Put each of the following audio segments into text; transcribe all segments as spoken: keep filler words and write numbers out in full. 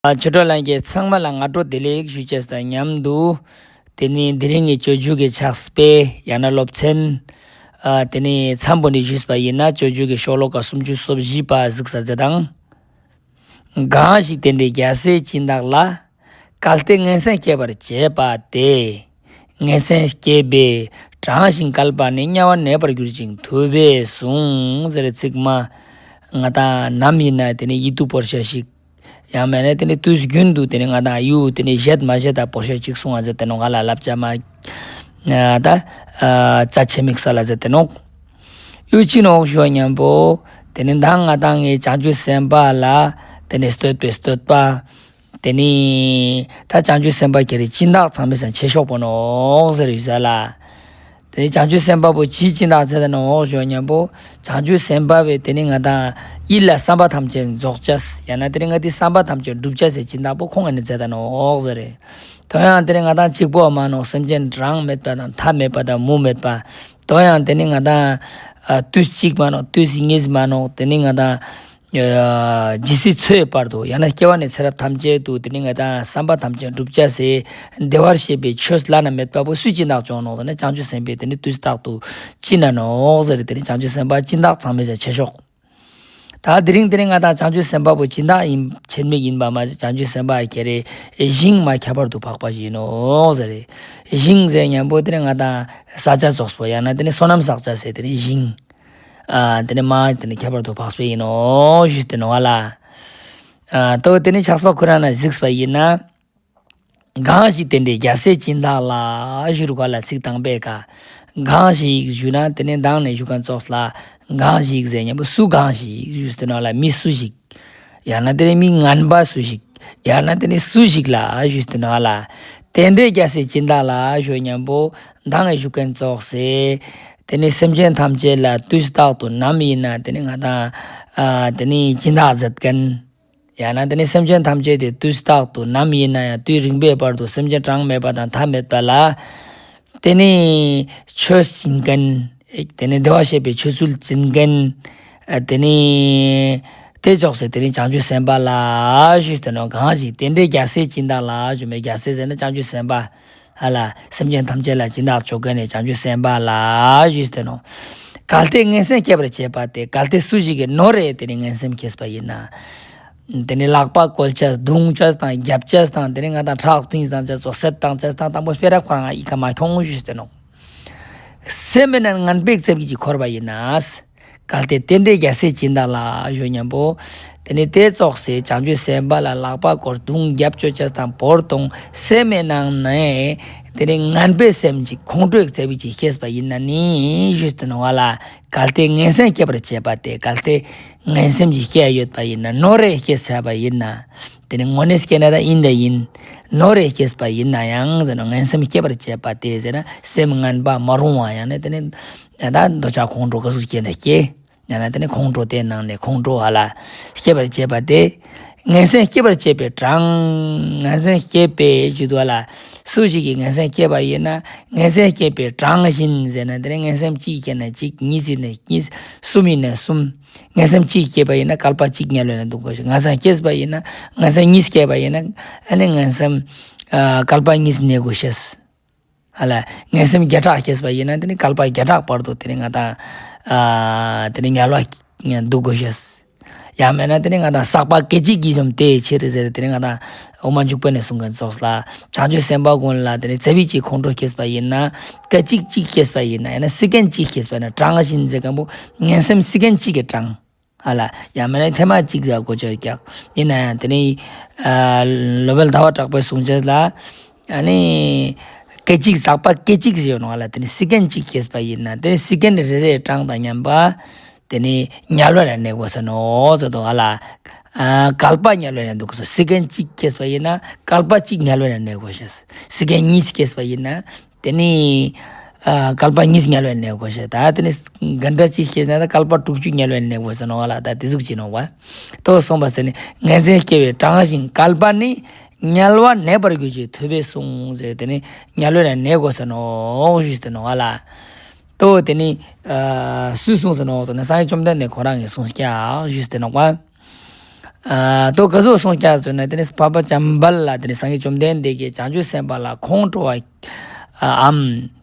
ཨ་ཆོས་གྲོགས་ལྷན་རྒྱས་ཚང་མ་ལ་སྔ་དྲོ་བདེ་ལེགས་ཞུ་ཅེས་དང་མཉམ་དུ། དེ་ནི་དེ་རིང་གི་སྤྱོད་འཇུག་གི་ཕྱག་དཔེ་ཡང་ན་སློབ་ཚན། ཨ་དེ་ནི་མཚམས་པོ་ནས་ཞུས་པ་ཡིན་ན་སྤྱོད་འཇུག་གི་ཤོ་ལོ་ཀ་སུམ་ཅུ་སོ་བཞི་པ་གཟིགས་ས་མཛད་དང་། གང་ཞིག་རྟེན་འབྲེལ་རྒྱལ་སྲས་སྦྱིན་བདག་ལ། གལ་ཏེ་ངན་སེམས་སྐྱེད་པར་བྱེད་པ་དེ། ངན་སེམས་སྐྱེས་པས་དྲང་ཞིང་བཀལ་པ་ནི། དམྱལ་བར་གནས་པར་འགྱུར་ཞིང་ཐུབ་པས་གསུངས། ཟེར་ཚིག་མ་ང་དང་ནམ་ཡིན་ན་དེ་ནི་ཡིད་དུ་བོར་ཤ་ཞིག་ཡང་མེད་ན་དེ་ནི་དུས་རྒྱུན་དུ་དེ་ནི་ང་དང་ཡུ་དེ་ནི་བཞད་མ་བཞད་ད་བོར་ཤ་ཅིག་གསུང་ང་མཛད་དེ་ནོག། ང་ལ་བསླབ་བྱ་མ་ད་རྩ་ཆེ་མིག་ས་ལ་མཛད་དེ་ནོག། ཡུ་ཅི་ནོག་ཞུ་བ་མཉམ་པོ། དེ་ནི་མདང་ང་དང་ངི་བྱང་ཆུབ་སེམས་དཔའ་ལ་དེ་ནི་བསྟོད་པའི་བསྟོད་པ། དེ་ནི་ད་བྱང་ཆུབ་སེམས་དཔའ་ཁྱེད་རི་སྦྱིན་བདག་ཚང་མའི་སང་ཆེ་ཤོས་པོ་ནོག་ཟེར་ཡོད་ས་ལ། དེ་ནི་བྱང་ཆུབ་སེམས་དཔའ་པོ་ཅི་སྦྱིན་བདག་མཛད་དེ་ནོག་ཞུ་བ་མཉམ་པོ། བྱང་ཆུབ་སེམས་དཔའ་བས་དེ་ནི་ང་དང་ཡིད་ལ་བསམ་པ་ཐམས་ཅད་རྫོགས་ཅེས། ཡང་ན་དེ་ནི་ང་དང་བསམ་པ་ཐམས་ཅད་འགྲུབ་ཅེས་སི་སྦྱིན་བདག་པོ་ཁོང་ངི་ནི་མཛད་དེ་ནོག་ཟེར་རེ། དོན་ཡང་དེ་ནི་ང་དང་གཅིག་པོ་མ་ནོག། སེམས་ཅན་གྲངས་མེད་པ་དང་མཐའ་མེད་པ་དང་མུ་མེད་པ། དོན་ཡང་དེ་ནི་ང་དང་ཨ་དུས་གཅིག་མ་ནོག། དུས་གཉིས་མ་ནོག། དེ་ནི་ང་དང་ཨ་ཇི་སྲིད་འཚོའི་བར་དུ་ཡང་ན་སྐྱེ་བ་ནས་ཚེ་རབས་ཐམས་ཅད་དུ་དེ་ནི་ང་དང་བསམ་པ་ཐམས་ཅད་འགྲུབ་ཅེས་སི་བདེ་བར་གཤེགས་པའི་ཆོས་བླ་ན་མེད་པ་པོ་སུས་སྦྱིན་བདག་བྱུང་ནོག་ཟེར་ན་བྱང་ཆུབ་སེམས་དཔའི་དེ་ནི་དུས་རྟག་ཏུ་སྦྱིན་ན་ནོག་ཟེར་རེ། དེ་ནི་བྱང་ཆུབ་སེམས་དཔའ་སྦྱིན་བདག་ཚང་མའི་སང་ཆེ་ཤོས། ད་དེ་རིང་དེ་ནི་ང་དང་བྱང་ཆུབ་སེམས་དཔའ་པོ་སྦྱིན་བདག་ཡིན་ཆེད་དམིགས་ཡིན་པ་མ་ཟད་བྱང་ཆུབ་སེམས་དཔའ་ཁྱེད་རི་ཞིང་མ་ཁྱད་པར་དུ་འཕགས་པ་ཞིག་ཡིན་ནོག་ཟེར་རེ། ཞིང་ཟེར་མཉམ་པོ་དེ་ནི་ང་དང་ས་ཆ་ཙོགས་པོ་ཡང་ན་དེ་ནི་སོ་ནམ་བསགས་ཅེས་སི་དེ་ནི་ཞིང་ཨ་དེ་ནི་མ་དེ་ནི་ཁྱད་པར་དུ་འཕགས་པ་ཡིན་ནོག་ཞུས་ཏེ་ནོག་ལ། ཨ་ཏོ་དེ་ནི་ཕྱག་དཔེ་ཁོ་རང་ན་གཟིགས་པ་ཡིན་ན། གང་ཞིག་རྟེན་འབྲེལ་རྒྱལ་སྲས་སྦྱིན་བདག་ལ་ཞུ་རུ་ག་ལ་ཚིག་དང་པོའི་ཀ། གང་ཞིག་ཞུ་ན་དེ་ནི་མདང་ནས་ཞུ་མཁན་ཙོགས་ལ། གང་ཞིག་ཟེར་མཉམ་པོ་སུ་གང་ཞིག་ཞུས་ཏེ་ནོག་ལ། མི་སུ་ཞིག་ཡང་ན་དེ་ནི་མི་ངན་པ་སུ་ཞིག་ཡང་ན་དེ་ནི་སུ་ཞིག་ལ་ཞུས་ཏེ་ནོག་ལ། རྟེན་འབྲེལ་རྒྱལ་སྲས་སྦྱིན་བདག་ལ་ཞུ་མཉམ་པོ་མདང་ནས་ཞུ་མཁན་ཙོགས་སེ། དེ་ནི་སེམས་ཅན་ཐམས་ཅད་ལ་དུས་རྟག་ཏུ་ནམ་ཡིན་ན་དེ་ནི་ང་དང་ཨ་དེ་ནི་སྦྱིན་བདག་མཛད་མཁན། ཡང་ན་དེ་ནི་སེམས་ཅན་ཐམས་ཅད་དེ་དུས་རྟག་ཏུ་ནམ་ཡིན་ན་ཡང་དུས་རིང་པོའི་བར་དུ་སེམས་ཅན་གྲངས་མེད་པ་དང་མཐའ་མེད་པ་ལ། དེ་ནི་ཆོས་སྦྱིན་མཁན། དེ་ནི་བདེ་བར་གཤེགས་པའི་ཆོས་ཚུལ་སྦྱིན་མཁན། ཨ་དེ་ནི་དེ་ཙོགས་སེ་དེ་ནི་བྱང་ཆུབ་སེམས་དཔའ་ལ་ཞུས་ཏེ་ནོག། གང་ཞིག་རྟེན་འབྲེལ་རྒྱལ་སྲས་སྦྱིན་བདག་ལ་ཞུ་མི་རྒྱལ་སྲས་ཟེར་ན་བྱང་ཆུབ་སེམས་དཔའ། ཨ་ལ་སེམས་ཅན་ཐམས་ཅད་ལ་སྦྱིན་བདག་ཆོ་མཁན་ནི་བྱང་ཆུབ་སེམས་དཔའ་ལ་ཞུས་ཏེ་ནོག། གལ་ཏེ་ངན་སེམས་སྐྱེད་པར་བྱེད་པ་དེ། གལ་ཏེ་སུ་ཞིག་གིས་ནོར་རེ་དེ་ནི་ངན་སེམས་སྐྱེས་པ་ཡིན་ན། དེ་ནི་ལག་པ་བཀོལ་ཅེས་རྡུང་ཅེས་དང་རྒྱབ་ཅེས་དང་དེ་ནི་ང་དང་ཁྲག་ཕིངས་བཏང་ཅེས་ཙོགས་བསད་བཏང་ཅེས་དང་དང་པོ་སྤེ་ར་ཁོ་རང་ཨི་ཁ་མ་ཁྱོང་ཞུས་ཏེ་ནོག། སེམས་མེད་ན་ངན་པའི་རྩེ་གཅིག་འཁོར་བ་ཡིན་ན། གལ་ཏེ་རྟེན་འབྲེལ་རྒྱལ་སྲས་སྦྱིན་བདག་ལ་ཞུ་མཉམ་པོ། དེ་ནི་དེ་ཙོགས་སེ་བྱང་ཆུབ་སེམས་དཔའ་ལ་ལག་པ་བསྐོར་རྡུང་རྒྱབ་ཅོ་ཅེས་དང་བོར་ཏོང་སེམས་མེད་ནང་ནས་དེ་ནི་ངན་པའི་སེམས་ཅིག་ཁོང་ཁྲོའི་རྩེ་གཅིག་སྐྱེས་པ་ཡིན་ན་ནི་ཞུས་ཏེ་ནོག་ལ། གལ་ཏེ་ངན་སེམས་སྐྱེད་པར་བྱེད་པ་དེ། གལ་ཏེ་ངན་སེམས་ཅིག་སྐྱེས་ཡོད་པ་ཡིན་ན། ནོར་རེ་སྐྱེས་བྱས་པ་ཡིན་ན། དེ་ནི་དངོས་གནས་སྐྱེས་ན་ད་ཡིན་ད་ཡིན། ནོར་རེ་སྐྱེས་པ་ཡིན་ན་ཡང་ཟེར་ནོག། ངན་སེམས་སྐྱེད་པར་བྱེད་པ་དེ་ཟེར་ན་སེམས་ངན་པ་མ་རུང་བ་ཡང་ན་དེ་ནི་ད་འདོད་ཆགས་ཁོང་ཁྲོ་ག་ཟུག་སྐྱེས་ན་སྐྱེས། ཡང་ན་དེ་ནི་ཁོང་ཁྲོ་དེ་ནང་ནས་ཁོང་ཁྲོ་ཧ་ལ་སྐྱེད་པར་བྱེད་པ་དེ། ངན་སེམས་སྐྱེད་པར་བྱེད་པའི་གྲངས། ངན་སེམས་སྐྱེས་པའི་ཞུ་དུ་ཧ་ལ། སུ་ཞིག་གིས་ངན་སེམས་སྐྱེས་པ་ཡིན་ན། ངན་སེམས་སྐྱེས་པའི་གྲངས་བཞིན་ཟེར་ན་དེ་ནི་ངན་སེམས་གཅིག་སྐྱེས་ན་གཅིག། གཉིས་ཡིན་ན་གཉིས། གསུམ་ཡིན་ན་གསུམ། ངན་སེམས་གཅིག་སྐྱེས་པ་ཡིན་ན་བསྐལ་པ་གཅིག་དམྱལ་བའི་ནང་འདུག་དགོས་ཤེས། ངན་སེམས་སྐྱེས་པ་ཡིན་ན། ངན་སེམས་གཉིས་སྐྱེས་པ་ཡིན་ན། ཨ་ནི་ངན་སེམས་ཨ་བསྐལ་པ་གཉིས་གནས་དགོས་ཤེས། ཧ་ལ། ངན་སེམས་བརྒྱ་ཕྲག་སྐྱེས་པ་ཡིན་ན་དེ་ནི་བསྐལ་པ་བརྒྱ་ཕྲག་བར་དུ་དེ་ནི་ང་དང་ཨ་དེ་ནི་དམྱལ་བ་འདུག་དགོས་ཤེས། ཡང་མེད་ན་དེ་ནི་ང་དང་བསགས་པ་སྐད་ཅིག་གིས་འཇོམས་ཏེ་ཕྱིར་ཟེར་དེ་ནི་ང་དང་དབུ་མ་འཇུག་པ་ནས་གསུང་མཁན་ཙོགས་ལ། བྱང་ཆུབ་སེམས་དཔའ་ཀུན་ལ་དེ་ནི་རྩེ་གཅིག་ཁོང་ཁྲོ་སྐྱེས་པ་ཡིན་ན། སྐད་ཅིག་གཅིག་སྐྱེས་པ་ཡིན་ན། ཡང་ན་སེ་ཀན་གཅིག་སྐྱེས་པ་ཡིན་ན། གྲངས་བཞིན་ཟེར་མཁན་པོ་ངན་སེམས་སེ་ཀན་གཅིག་གི་གྲངས། ཨ་ལ། ཡང་མེད་ན་ཐེངས་མ་གཅིག་ལ་གོ་ཆོད་ཀྱག། ཡིན་ན་ཡང་དེ་ནི་ཨ་ལོ་པཎ་ཟླ་བ་གྲགས་པས་གསུང་ཅེས་ལ། ཨ་ནི་སྐད་ཅིག་བསགས་པ་སྐད་ཅིག་ཟེར་ཡོད་ནོག་ཨ་ལ། དེ་ནི་སེ་ཀན་གཅིག་སྐྱེས་པ་ཡིན་ན་དེ་ནི་སེ་ཀན་རེ་རེའི་གྲངས་དང་མཉམ་པ། དེ་ནི་དམྱལ་བ་ལ་གནས་དགོས་ས་ནོག་ཟེར་དོ་ཨ་ལ། ཨ་བསྐལ་པ་དམྱལ་བ་ལ་གནས་དགོས་ས། སེ་ཀན་གཅིག་སྐྱེས་པ་ཡིན་ན་བསྐལ་པ་གཅིག་དམྱལ་བ་ལ་གནས་དགོས་ཤེས། སེ་ཀན་གཉིས་སྐྱེས་པ་ཡིན་ན། དེ་ནི་ཨ་བསྐལ་པ་གཉིས་དམྱལ་བའི་གནས་དགོས་ཤེས། ད་དེ་ནི་ག་འདྲ་ཅིག་སྐྱེས་ན་ད་བསྐལ་པ་དྲུག་ཅུ་དམྱལ་བའི་གནས་དགོས་ས་ནོག་ཨ་ལ། ད་དེ་ཟུག་ཅིག་ནོག་པ། ཏོ་གསུངས་པ་ཟེར་ནི་ངན་སེམས་སྐྱེ་བའི་གྲངས་བཞིན་བསྐལ་པ་ནི། དམྱལ་བར་གནས་པར་གྱུར་ཅིང་ཐུབ་པས་གསུངས་ཟེར། དེ་ནི་དམྱལ་བའི་གནས་དགོས་ས་ནོག་ཞུས་ཏེ་ནོག་ཨ་ལ། ཏོ་དེ་ནི་ཨ་སུས་གསུངས་ས་ནོག་ཟེར་ན་སངས་རྒྱས་བཅོམ་ལྡན་འདས་ཁོ་རང་གིས་གསུངས་ཀྱག་ཞུས་ཏེ་ནོག་པ། ཨ་ཏོ་ག་ཟུག་གསུངས་ཀྱག་ཟེར་ན་དེ་ནི་འཕགས་པ་བྱམས་པ་ལ་དེ་ནི་སངས་རྒྱས་བཅོམ་ལྡན་འདས་ཀྱིས་བྱང་ཆུབ་སེམས་དཔའ་ལ་ཁོང་ཁྲོ་བ་ཨམ་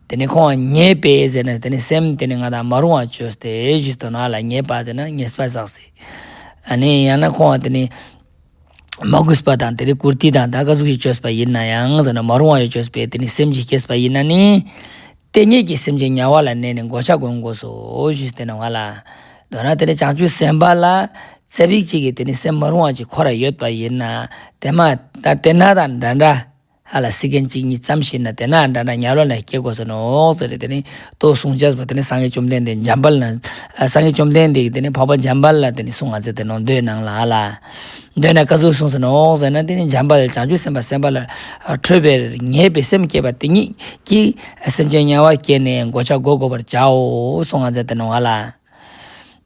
དེ་ནི་ཁོང་ཉེས་པས་ཟེར་ན་དེ་ནི་སེམས་དེ་ནི་ང་དང་མ་རུང་བ་བཅོས་ཏེ་ཞུས་ཏེ་ནོག་ལ། ཉེས་པ་ཟེར་ན་ཉེས་པ་བསགས་ཏེ། ཨ་ནི་ཡང་ན་ཁོང་དེ་ནི་མ་གུས་པ་དང་དེ་ནི་བཀུར་སྟི་དང་ད་ག་ཟུག་གི་བཅོས་པ་ཡིན་ན་ཡང་ཟེར་ན་མ་རུང་བ་བཅོས་པའི་དེ་ནི་སེམས་ཅིག་སྐྱེས་པ་ཡིན་ན་ནི། དེ་ཉིད་ཀྱིས་སེམས་ཅན་དམྱལ་བ་ལ་གནས་ནས་གོ་ཆ་སྒོམ་དགོས་སོ་ཞུས་ཏེ་ནོག་ལ། མདོར་ན་དེ་ནི་བྱང་ཆུབ་སེམས་དཔའ་ལ་ཙ་པིག་ཅིག་གིས་དེ་ནི་སེམས་མ་རུང་བ་ཅིག་ཁོ་ར་ཡོད་པ་ཡིན་ན། དེ་མ་ད་དེ་ན་དང་འདྲ་འདྲ་ཧ་ལ་སི་ཀན་གཅིག་གཉིས་ཙམ་ཞིག་ན་དེ་ན་འདྲ་འདྲ་དམྱལ་བ་ལ་སྐྱེ་དགོས་སོ་ནོག་ཟེར་ཏེ་དེ་ནི་ཏོ་གསུངས་ཅེས་པོ་དེ་ནི་སངས་རྒྱས་བཅོམ་ལྡན་འདས་འཇམ་དཔལ་ན་སངས་རྒྱས་བཅོམ་ལྡན་འདས་ཀྱིས་དེ་ནི་འཕགས་པ་འཇམ་དཔལ་ལ་དེ་ནི་གསུངས་ང་མཛད་དེ་ནོག་མདོའི་ནང་ལ་ཧ་ལ། མདོར་ན་ག་ཟུག་གསུངས་སོ་ནོག་ཟེར་ན་དེ་ནི་འཇམ་དཔལ་བྱང་ཆུབ་སེམས་དཔའ་སེམས་དཔའ་ལ་ཁྲོས་པའི་ཉེས་པའི་སེམས་བསྐྱེད་པ་དེ་ཉིད་ཀྱིས་སེམས་ཅན་དམྱལ་བ་སྐྱེས་ནས་གོ་ཆ་བགོ་དགོ་པར་བྱའོ་གསུངས་ང་མཛད་དེ་ནོག་ལ།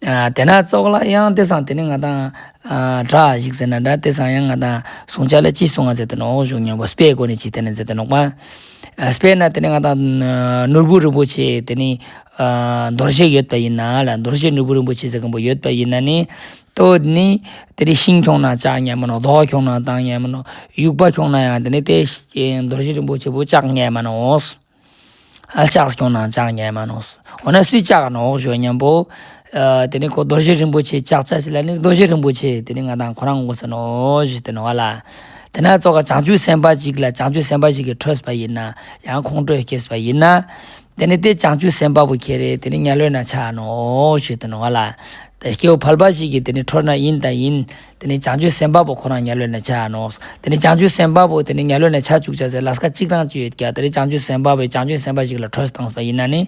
ཨ་དེ་ན་ཙོགས་ལ་ཡང་དེ་སང་དེ་ནི་ང་དང་ཨ་དྲག་ཞིག་ཟེར་ན་འདྲ། དེ་སང་ཡང་ང་དང་གསུང་ཆ་ལ་ཅི་གསུང་ང་མཛད་དེ་ནོག་ཞུ་ཉམ་པོ་དཔེའི་སྒོ་ནས་ཅིག་དེ་ནི་མཛད་དེ་ནོག་པ། ཨ་དཔེར་ན་དེ་ནི་ང་དང་ཨ་ནོར་བུ་རིན་པོ་ཆེ་དེ་ནི་ཨ་རྡོ་རྗེ་ཡོད་པ་ཡིན་ན་ལ། རྡོ་རྗེ་ནོར་བུ་རིན་པོ་ཆེ་ཟེར་མཁན་པོ་ཡོད་པ་ཡིན་ན་ནི། ཏོ་ནི་དེ་ནི་ཤིང་ཁྱོང་ན་ཆག་ཉན་མ་ནོག། རྡོ་ཁྱོང་ན་ཆག་ཉན་མ་ནོག། དབྱུག་པ་ཁྱོང་ན་ཡང་དེ་ནི་དེ་རྡོ་རྗེ་རིན་པོ་ཆེ་བོ་ཆག་ཉན་མ་ནོག། ཨ་ལྕགས་ཁྱོང་ན་ཆག་ཉན་མ་ནོག། འོ་ན་སུས་ཆག་ནོག་ཞུ་ཉམ་པོ། ཨ་དེ་ནི་ཁོ་རྡོ་རྗེ་རིན་པོ་ཆེ་ཆག་ཆ་ཞིག་ལ་ནི་རྡོ་རྗེ་རིན་པོ་ཆེ་དེ་ནི་ང་དང་ཁོ་རང་དགོས་ས་ནོག་ཞུས་ཏེ་ནོག་ལ། དེ་ན་ཙོགས་ཀ་བྱང་ཆུབ་སེམས་དཔའ་ཅིག་ལ་བྱང་ཆུབ་སེམས་དཔའ་ཞིག་གིས་ཁྲོས་པ་ཡིན་ན་ཡང་ཁོང་ཁྲོས་སྐྱེས་པ་ཡིན་ན། དེ་ནི་དེ་བྱང་ཆུབ་སེམས་དཔའ་བོ་ཁྱེར་རེ་དེ་ནི་དམྱལ་བའི་ནང་ཆ་ནོག་ཞུས་ཏེ་ནོག་ལ། ད་སྐྱེ་བོ་ཕལ་པ་ཞིག་གིས་དེ་ནི་ཁྲོས་ན་ཡིན་ད་ཡིན། དེ་ནི་བྱང་ཆུབ་སེམས་དཔའ་བོ་ཁོ་རང་དམྱལ་བའི་ནང་ཆ་ནོག། དེ་ནི་བྱང་ཆུབ་སེམས་དཔའ་བོ་དེ་ནི་དམྱལ་བའི་ནང་ཆ་བཅུག་ཆ་ཟེར་ལས་ཀ་གཅིག་རང་ཅིག་ཡོད་ཀྱག། དེ་ནི་བྱང་ཆུབ་སེམས་དཔའ་བོས་བྱང་ཆུབ་སེམས་དཔའ་ཞིག་ལ་ཁྲོས་བཏང་པ་ཡིན་ན་ནི་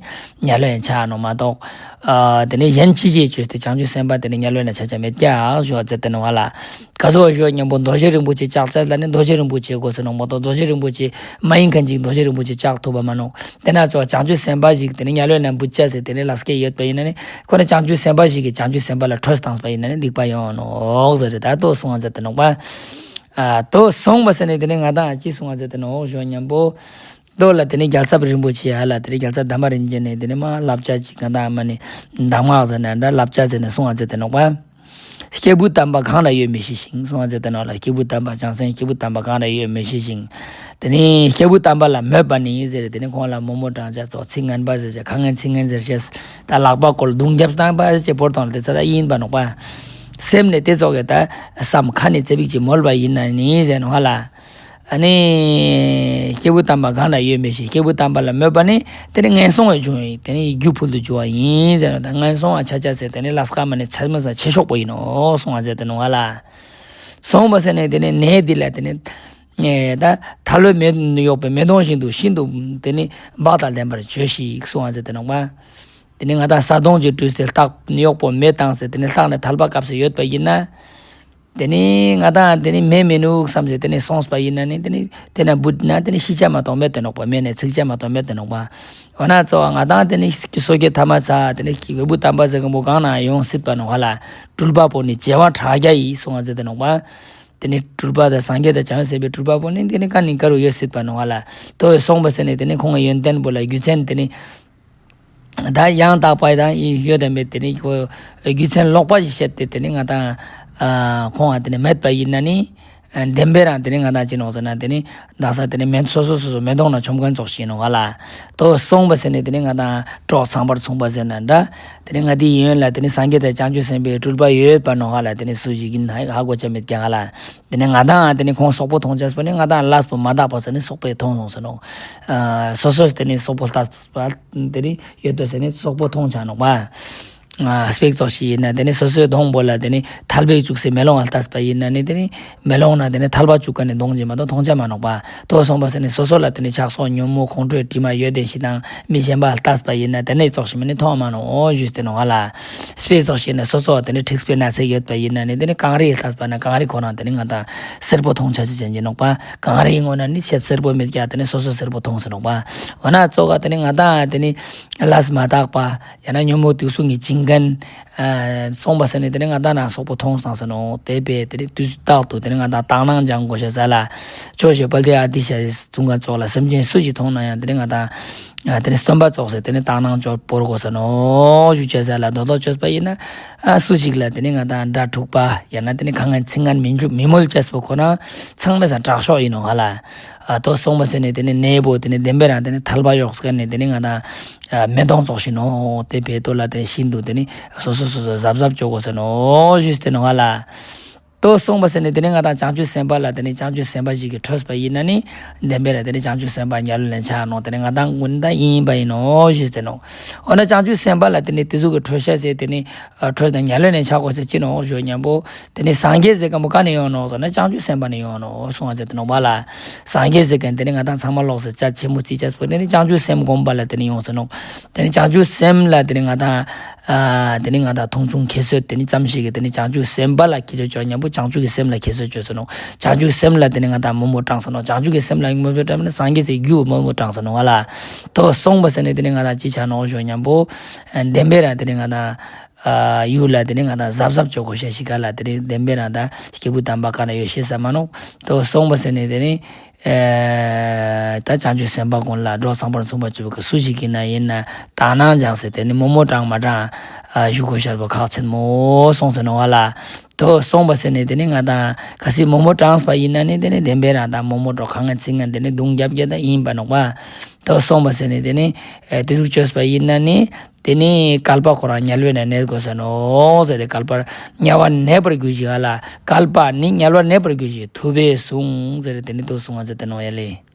དམྱལ་བའི་ནང་ཆ་ནོག་མ་གཏོགས། ཨ་དེ་ནི་གཞན་ཅི་བྱས་བཅོས་ཏེ་བྱང་ཆུབ་སེམས་དཔའ་དེ་ནི་དམྱལ་བའི་ནང་ཆ་ཆ་མེད་ཀྱག་ཞུ་བ་མཛད་དེ་ནོག་ལ། ག་ཟུག་ཞུ་ཉམ་པོ་རྡོ་རྗེ་རིན་པོ་ཆེ་ཆག་ཆ་ལ་ནི་རྡོ་རྗེ་རིན་པོ་ཆེ་དགོས་ས་ནོག་མ་གཏོགས་རྡོ་རྗེ་རིན་པོ་ཆེ་མ་ཡིན་མཁན་ཅིག་རྡོ་རྗེ་རིན་པོ་ཆེ་ཆག་ཐུབ་པ་མ་ནོག། དེ་ན་ཙོགས་བྱང་ཆུབ་སེམས་དཔའ་ཞིག་དེ་ནི་དམྱལ་བའི་ནང་བུད་ཆ་ཟེར་དེ་ནི་ལས་ཀ་ཡོད་པ་ཡིན་ན་ནི་ཁོ་ནི་བྱང་ཆུབ་སེམས་དཔའ་ཞིག་གིས་བྱང་ཆུབ་སེམས་དཔའ་ལ་ཁྲོས་བཏང་པ་ཡིན་ན་ནི་སྡིག་པ་ཡོང་ནོག་ཟེར་ད་ལྟོ་གསུང་བ་མཛད་དེ་ནོག་པ། ཨ་ལྟོ་གསུངས་པ་ཟེར་ནས་དེ་ནི་ང་དང་ཅི་གསུང་བ་མཛད་དེ་ནོག་ཞུ་ཉམ་པོ། ལྟོ་ལ་དེ་ནི་རྒྱལ་ཚབ་རིན་པོ་ཆེ་ཧ་ལ་དེ་ནི་རྒྱལ་ཚབ་དམ་པ་རིན་ཆེན་ནས་དེ་ནི་མ་བསླབ་བྱ་ཅིག་ང་དང་མ་ནི་གདམས་ངག་ཟེར་ན་འདྲ་བསླབ་བྱ་ཟེར་ནས་གསུང་བ་མཛད་དེ་ནོག་པ། སྐྱེས་བུ་དམ་པ་གང་ལ་ཡོད་མི་ཤེས་ཤིང་གསུང་བ་མཛད་དེ་ནོག་ལ། སྐྱེས་བུ་དམ་པ་བྱང་སེམས་སྐྱེས་བུ་དམ་པ་གང་ལ་ཡོད་མི་ཤེས་ཤིང་། དེ་ནི་སྐྱེས་བུ་དམ་པ་ལ་མོས་པ་ནི་ཟེར་དེ་ནི་ཁོང་ལ་མོ་མོ་དྲང་བྱ་ཙོགས་ཚིག་ངན་པ་ཟེར་བྱ་ཁ་ངན་ཚིག་ངན་ཟེར་བྱ་ད་ལག་པ་བཀོལ་རྡུང་རྒྱབ་བཏང་པ་ཟེར་བྱ་བོར་ཐོང་ལ་དེ་ཚ་ད་ཡིན་པ་ནོག་པ། སེམས་ནས་དེ་ཙོགས་ཀྱི་ད་བསམ་ཁ་ནས་ཙ་པིག་ཅིག་མོལ་བ་ཡིན་ན་ནི་ཟེར་ནོག་ལ། ཨ་ནི་སྐྱེས་བུ་དམ་པ་གང་ལ་ཡོད་མི་ཤེས། སྐྱེས་བུ་དམ་པ་ལ་མོས་པ་ནི་དེ་ནི་ངན་སོང་བའི་འབྱུང་བའི་དེ་ནི་རྒྱུ་ཕུལ་དུ་འགྱུར་བ་ཡིན་ཟེར་ནོག། ད་ངན་སོང་བ་ཆ་ཆ་ཟེར་དེ་ནི་ལས་ཀ་མ་ནི་ཆ་མི་ས་ཆེ་ཤོག་པོ་ཡིན་ནོག་གསུང་བ་མཛད་དེ་ནོག་ལ། གསུངས་པ་ཟེར་ནས་དེ་ནི་ནད་འདི་ལ་དེ་ནི་ད་ཐལ་བའི་མེ་གཡོགས་པའི་མེ་དོང་བཞིན་དུ་ཤིན་ཏུ་དེ་ནི་བག་དང་ལྡན་པར་བྱོས་ཤིག་གསུང་བ་མཛད་དེ་ནོག་པ། དེ་ནི་ང་དང་ས་དོང་ཅིག་བྲུས་ཏེ་ལྟག་གཡོགས་པོ་མེ་བཏང་སྟེ་དེ་ནི་ལྟག་ནས་ཐལ་བ་བཀབ་སྟེ་ཡོད་པ་ཡིན་ན། དེ་ནི་ང་དང་དེ་ནི་མེ་མི་ནུག་བསམ་སྟེ་དེ་ནི་སོང་པ་ཡིན་ན་ནི་དེ་ནི་དེ་ན་བུད་ན་དེ་ནི་ཤི་ཆ་མ་གཏོགས་མེད་དེ་ནོག་པ། མེ་ནས་ཚིག་ཆ་མ་གཏོགས་མེད་དེ་ནོག་པ། འོ་ན་གཙོ་བོ་ང་དང་དེ་ནི་སོ་སྐྱེ་ཐ་མ་ཚ་དེ་ནི་སྐྱེས་བུ་དམ་པ་ཟེར་མཁན་པོ་གང་ན་ཡོང་སྲིད་པ་ནོག་ཧ་ལ། སྤྲུལ་པ་པོ་ནི་བྱེ་བ་ཕྲག་བརྒྱ་ཡིས་གསུང་བ་མཛད་དེ་ནོག་པ། དེ་ནི་སྤྲུལ་པ་དང་སངས་རྒྱས་དང་བྱང་ཆུབ་སེམས་དཔའི་སྤྲུལ་པ་པོ་ནི་དེ་ནི་ག་ནི་ག་རུ་ཡོད་སྲིད་པ་ནོག་ཧ་ལ། ལྟོས་གསུངས་པ་ཟེར་ནས་དེ་ནི་ཁོང་གི་ཡོན་ཏན་པོ་ལ་རྒྱུ་མཚན་དེ་ནི། ད་ཡང་དག་པ་དང་ཡོད་དམ་མེད་དེ་ནི་ཁོ་རྒྱུ་མཚན་ལོག་པ་ཞིག་བཤད་དེ་དེ་ནི་ང་དང་ཁོང་ང་དེ་ནི་མེད་པ་ཡིན་ན་ནི། བདེན་པའི་རང་དེ་ནི་ང་དང་ཅི་ནོག་ཟེར་ན་དེ་ནི་དག་ས་དེ་ནི་མེ་སོ་སོ་སོ་སོ་མེ་དོང་ན་མཆོང་མཁན་ཙོགས་ཤིག་ནོག་ཧ་ལ། ལྟོས་གསུངས་པ་ཟེར་ནས་དེ་ནི་ང་དང་གྲོགས་ཚངས་པར་མཚུངས་པ་ཟེར་ན་འདྲ། དེ་ནི་ང་དེའི་ཡོན་ལ་དེ་ནི་སངས་རྒྱས་དང་བྱང་ཆུབ་སེམས་དཔའི་སྤྲུལ་པ་ཡོད་པ་ནོག་ཧ་ལ། དེ་ནི་སུ་ཞིག་ཡིན་ཧ་ཧ་གོ་ཆ་མེད་ཀྱང་ཧ་ལ། དེ་ནི་ང་དང་དེ་ནི་ཁོང་སོག་པོ་མཐོང་ཆ་སོ་ནི་ང་དང་ལས་པོ་མ་དག་པ་ཟེར་ནི་སོག་པོས་མཐོང་སོང་ཟེར་ནོག། སོ་སོས་དེ་ནི་སོག་པོ་ལྟ་བ་དེ་ནི་ཡོད་པ་ཟེར་ནི་སོག་པོ་མཐོང་ཆ་ནོག་པ། དཔེ་ཙོགས་ཤིག་ཡིན་ན་དེ་ནི་སོ་སོའི་གདོང་པོ་ལ་དེ་ནི་ཐལ་བས་བཅུག་སའི་མེ་ལོང་ལ་ལྟས་པ་ཡིན་ན་ནི་དེ་ནི་མེ་ལོང་ན་དེ་ནི་ཐལ་བ་བཅུག་མཁན་ནི་གདོང་ཅིག་མ་གཏོགས་མཐོང་ཆ་མ་ནོག་པ། ལྟོས་གསུངས་པ་ཟེར་ནི་སོ་སོ་ལ་དེ་ནི་ཆགས་སོགས་ཉོན་མོངས་ཁོང་ཁྲོའི་དྲི་མ་ཡོད་དེ་ཞིག་དང་མི་གཞན་པ་ལ་ལྟས་པ་ཡིན་ན་དེ་ནི་ཙོགས་ཤིག་མ་ནི་མཐོང་མ་ནོག་ཞུས་ཏེ་ནོག་ཧ་ལ། དཔེ་ཙོགས་ཤིག་ཡིན་ན་སོ་སོ་དེ་ནི་འཁྲིག་པའི་ན་ཚ་ཡོད་པ་ཡིན་ན་ནི་དེ་ནི་གངས་རི་ལ་ལྟས་པ་ན་གངས་རི་ཁོ་རང་དེ་ནི་ང་དང་སེར་པོ་མཐོང་ཆ་ཅིག་ཅན་གྱི་ནོག་པ། གངས་རིའི་ངོས་ན་ནི་ཤེད་སེར་པོ་མེད་ཀྱང་དེ་ནི་སོ་སོ་སེར་པོ་མཐོང་ཟེར་ནོག་པ། འོ་ན་གཙོ་བོ་དེ་ནི་ང་དང་དེ་ནི་ལས་མ་དག་པ་ཡང་ན་ཉོན་མོངས་དུག་གསུམ་གྱིས་བཅིངས་མཁན་སོང་པ་ཟེར་ནི་དེ་ནི་ང་དང་ན་སོག་པོ་མཐོང་སོང་ཟེར་ནོག། དེ་བས་དེ་ནི་དུས་རྟག་ཏུ་དེ་ནི་ང་དང་དག་སྣང་སྦྱང་དགོས་ཤ་ཟ་ལ། ཆོས་ཞུ་བལ་ཏེ་ཨ་ཏི་ཤ་གསུང་མཁན་ཙོགས་ལ་སེམས་ཅན་སུ་ཞིག་མཐོང་ན་ཡང་དེ་ནི་ང་དང་ ཨ་དེ་ནི་སྟོན་པ་ཙོགས་སེ་དེ་ནི་དག་སྣང་ཅོ་བོར་དགོས་ས་ནོག་ཞུ་ཅེས་ལ། མདོར་བསྡུས་ཅོས་པ་ཡིན་ན་ཨ་སུ་ཞིག་ལ་དེ་ནི་ང་དང་དགྲ་འཁྲུག་པ་ཡང་ན་དེ་ནི་ཁ་ངན་ཚིག་ངན་མི་འཇུ་མི་མོལ་ཅེས་པོ་ཁོ་ན་ཚང་མའི་སང་དྲག་ཤོས་ཡིན་ནོག་ང་ལ། ཨ་ཏོ་སོང་བ་ཟེར་ནི་དེ་ནི་ནད་པོ་དེ་ནི་བདེན་པའི་རང་དེ་ནི་ཐལ་བ་གཡོགས་མཁན་ནི་དེ་ནི་ང་དང་ཨ་མེ་དོང་ཙོགས་ཤིག་ནོག། དེ་བེ་ཏོ་ལ་དེ་ནི་ཤིན་ཏུ་དེ་ནི་སོ་སོ་སོ་སོ་གཟབ་གཟབ་ཅོ་དགོས་ས་ནོག་ཞུས་ཏེ་ནོག་ང་ལ། ཏོ་སོང་བ་ཟེར་ནི་དེ་ནི་ང་དང་བྱང་ཆུབ་སེམས་དཔའ་ལ་དེ་ནི་བྱང་ཆུབ་སེམས་དཔའ་ཞིག་གིས་ཁྲོས་པ་ཡིན་ན་ནི་བདེན་པའི་རང་དེ་ནི་བྱང་ཆུབ་སེམས་དཔའ་དམྱལ་བའི་ལན་ཆགས་ནོག། དེ་ནི་ང་དང་ཀུན་ད་ཡིན་པ་ཡིན་ནོག་ཞུས་ཏེ་ནོག། འོ་ན་བྱང་ཆུབ་སེམས་དཔའ་ལ་དེ་ནི་དེ་ཟུག་གི་ཁྲོས་ཤ་ཟེར་དེ་ནི་ཨ་ཁྲོས་ཏེ་དམྱལ་བའི་ལན་ཆགས་དགོས་ཟེར་ཅི་ནོག་ཞུ་ཉམ་པོ། དེ་ནི་སངས་རྒྱས་ཟེར་མཁན་པོ་ག་ནས་ཡོང་ནོག་ཟེར་ན་བྱང་ཆུབ་སེམས་དཔའ་ནས་ཡོང་ནོག་གསུངས་པ་ཟེར་ཏེ་ནོག་པ་ལ། སངས་རྒྱས་ཟེར་མཁན་དེ་ནི་ང་དང་ཚང་མ་ལོག་སེ་རྩ་ཆེན་པོ་རྩི་ཅེས་པོ་དེ་ནི་བྱང་ཆུབ་སེམས་སྒོམ་པ་ལ་དེ་ནི་ཡོང་ས་ནོག། དེ་ནི་བྱང་ཆུབ་སེམས་ལ་དེ་ནི་ང་དང་ཨ་དེ་ནི་ང་དང་མཐོང་ཆུང་ཁྱད་གསོད་དེ་ནི་ཙམ་ཞིག་གིས་དེ་ནི་བྱང་ཆུབ་སེམས་དཔའ་ལ་ཁྱད་གསོད་ཅོ་ཉམ་པོ་བྱང་ཆུབ་ཀྱི་སེམས་ལ་ཁྱད་གསོད་ཅོ་ས་ནོག། བྱང་ཆུབ་སེམས་ལ་དེ་ནི་ང་དང་མོ་མོ་དྲངས་ས་ནོག། བྱང་ཆུབ་ཀྱི་སེམས་ལ་མོ་མོ་དྲངས་ན་སངས་རྒྱས་ཀྱི་རྒྱུ་མོ་མོ་དྲངས་ས་ནོག་ང་ལ། ཏོ་སོང་བ་ཟེར་ནི་དེ་ནི་ང་དང་ཅི་ཆ་ནོག་ཞུ་ཉམ་པོ་ཨ་བདེན་པའི་རང་དེ་ནི་ང་དང་ཨ་ཡུལ་ལ་དེ་ནི་ང་དང་གཟབ་གཟབ་ཅོ་དགོས་ཤེས་ཤིག་ག་ལ། དེ་ནི་བདེན་པའི་རང་དང་སྐྱེས་བུ་དམ་པ་ག་ན་ཡོད་ཤེས་ས་མ་ནོག། ཏོ་སོང་བ་ཟེར་ནི་དེ་ནི་ཨ་ད་བྱང་ཆུབ་སེམས་དཔའ་ཀུན་ལ་འགྲོ་བསམ་པར་མཚུངས་པ་ཅིག་གི་སུ་ཞིག་ཡིན་ན་ཡིན་ན་དག་སྣང་སྦྱངས་ཟེར་དེ་ནི་མོ་མོ་དྲངས་མ་དྲངས་ཨ་ཞུ་དགོས་ཤེས་པོ་ཁག་ཆེན་མོ་སོང་ཟེར་ནོག་ང་ལ། ཏོ་སོང་བ་ཟེར་ནི་དེ་ནི་ང་དང་གལ་སྲིད་མོ་མོ་དྲངས་པ་ཡིན་ན་ནི་དེ་ནི་བདེན་པའི་རང་དང་མོ་མོ་དྲོ་ཁ་ངན་ཚིག་ངན་དེ་ནི་རྡུང་རྒྱབ་རྒྱབ་ད་ཡིན་པ་ནོག་པ། ཏོ་སོང་བ་ཟེར་ནི་དེ་ནི་ཨ་དེ་ཟུག་ཅོས་པ་ཡིན་ན་ནི་དེ་ནི་བསྐལ་པ་ཁོ་རང་དམྱལ་བའི་ནང་གནས་དགོས་ས་ནོག་ཟེར་ཏེ། བསྐལ་པ་དམྱལ་བར་གནས་པར་གྱུར་ཅིག་ཨ་ལ། བསྐལ་པ་ནི་དམྱལ་བར་གནས་པར་གྱུར་ཅིག་ཐུབ་པས་གསུངས་ཟེར་ཏེ་དེ་ནི་ཏོ་གསུངས་ཨ་ཟེར་ཏེ་ནོག་ཡ་ལེ།